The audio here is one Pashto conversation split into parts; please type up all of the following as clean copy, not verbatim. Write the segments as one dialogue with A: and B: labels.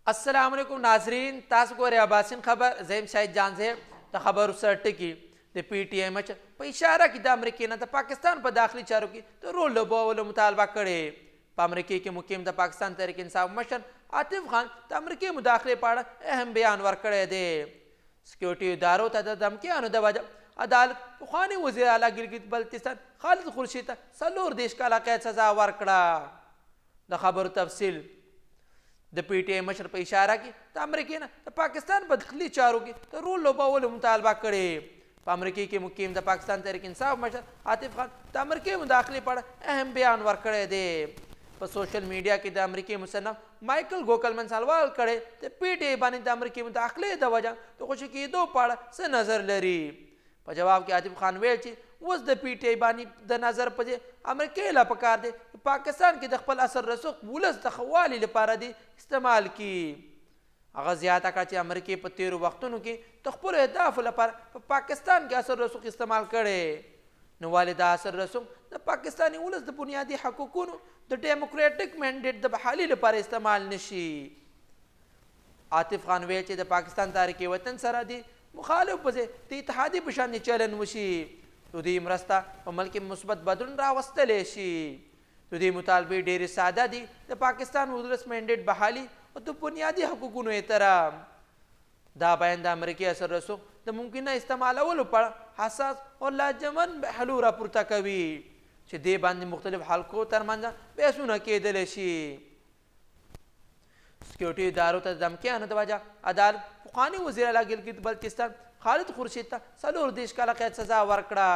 A: السلام علیکم ناظرین، تاسو ګورئ اباسین خبر. زیم شاهد جان زیب. د خبرو سره ټکی: د پي ټي ایم مشر په اشاره کې د امریکې نه د پاکستان په داخلي چارو کې د رول لوبولو مطالبه کړې. په امریکې کې مقیم د پاکستان تحریک انصاف مشر عاطف خان د امریکې مداخلې په اړه اهم بیان ورکړی دی. سکیورټي ادارو ته د دمکیانو د وجه عدالت پخواني وزیر اعلی ګلګت بلتستان خالد خورشید ته 34 کاله قید سزا ورکړه. د خبرو تفصیل: د پي ټي آی مشر په اشاره کې د امریکې نه د پاکستان په داخلي چارو کې د رول لوبولو مطالبه کړې. په امریکې کې مقیم د پاکستان تحریک انصاف مشر عاطف خان د امریکې مداخلې په اړه اهم بیان ورکړی دی. په سوشل میډیا کې د امریکې مصنف مایکل ګوکلمن سوال کړی، د پي ټي آی باندې د امریکې مداخلې د وجه د خوشي کېدو په اړه څه نظر لري؟ په جواب کې عاطف خان ویل چې اوس د پي ټي آی باندې د نظر په ځای امریکې لا پکار دی چې پاکستان کې د خپل اثر رسوخ ولس د ښه والي لپاره دې استعمال کړي. هغه زیاته کړه چې امریکې په تېرو وختونو کې د خپلو اهدافو لپاره په پاکستان کې اثر رسوخ استعمال کړی، نو ولې دا اثر رسوخ د پاکستاني ولس د بنیادي حقوقونو د ډیموکراټیک مینډیټ د بحالي لپاره استعمال نه شي؟ عاطف خان ویل چې د پاکستان تحریک وطن سره دې مخالف په ځای د اتحادي په شان دې چلن وشي، د دوی مرسته په ملک کې مثبت بدلون راوستلی شي. د دوی مطالبې ډېرې ساده دي، د پاکستان ولس مینډیټ بحالي او د بنیادي حقوقونو احترام. دا بیان د امریکې اثر رسوخ د ممکنه استعمالولو په اړه حساس او لاجمن پهلو راپورته کوي چې دې باندې مختلف حلقو ترمنځ بحثونه کېدلی شي. سکیورټي ادارو ته د دمکیانو د وجه عدالت پخواني وزیر اعلی ګلګت بلتستان خالد خورشید ته 34 کاله قید سزا ورکړه.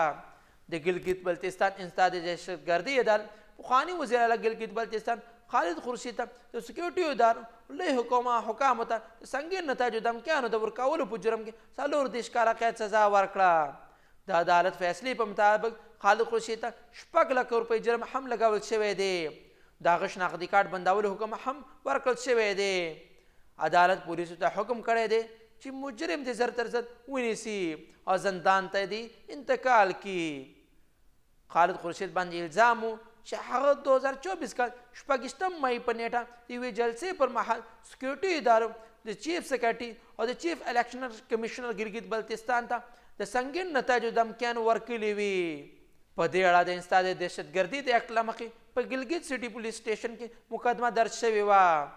A: د ګلګت بلتستان انسداد دهشتګردۍ عدالت پخواني وزیر اعلی ګلګت بلتستان خالد خورشید ته د سکیورټي ادارو لوی حکامو ته د سنګین نتایجو دمکیانو د ورکولو په جرم کې 34 کاله قید سزا ورکړه. د عدالت فیصلې په مطابق خالد خورشید ته 6 لکه روپۍ جرم هم لګول شوی دی. د هغه شناختي کارت بندولو حکم هم ورکړل شوی دی. عدالت پولیسو ته حکم کړی دی چې مجرم دې زر تر زر ونیسي او زندان ته دې انتقال کړي. خالد خورشید باندې الزام و چې هغه 2024 کال 26 مې په نیټه د یوې جلسې پر مهال سکیورټي ادارو د چیف سیکرټري او د چیف الیکشنر کمشنر ګلګت بلتستان ته د سنګین نتایجو دمکیان ورکړي وي. په دې اړه د انسداد دهشتګردي د اکټ له مخې په ګلګت سټي پولیس سټیشن کې مقدمه درج شوې وه.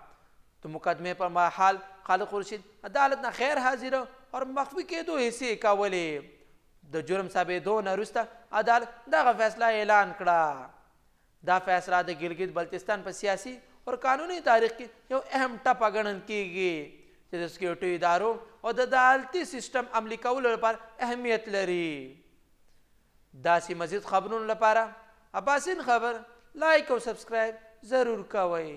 A: د مقدمې پر مهال خالد خورشید عدالت نه غیر حاضر او مخفي کېدو هڅې کولې. د جرم ثابتېدو نه وروسته عدالت دغه فیصله اعلان کړه. دا فیصله د ګلګت بلتستان په سیاسي او قانوني تاریخ کې یو اهم ټپه ګڼل کېږي چې د سکیورټي ادارو او د عدالتي سیسټم عملي کولو لپاره اهمیت لري. داسې مزید خبرونو لپاره اباسین خبر لایک او سبسکرایب ضرور کوئ.